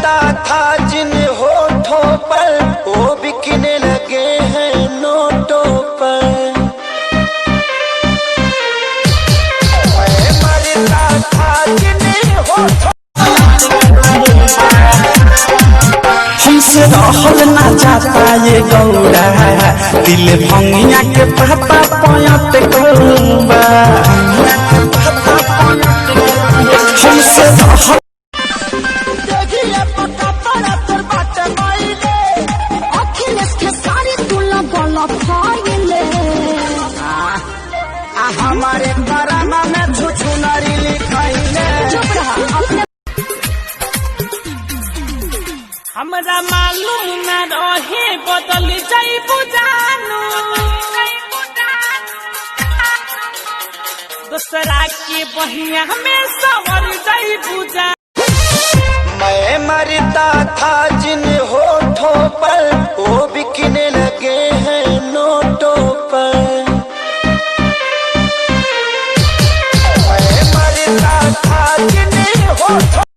मरता था जिन होठों पर, वो बिकने लगे हैं नोटों पर। मैं मरता था जिन होठों। हमसे रहल ना जाता ये गौरा, दिल भंगिया के पाता पयत गौबा। हमसे रहल देखिए पक्का पड़ा तोर बाटे माइले। अखिलेश के सारी तुला गला फाइले। आ हमारे करामा में छुछु नारी लिखाइले। चुप रहा अपने। हमरा मालूम न रहे बदल जाइबू जानू, दूसरा के बहिया में सवर जाइबू जानू। मैं मरता था जिन होठों पर, वो बिकने लगे हैं नोटों पर। मैं मरता था जिन होठों।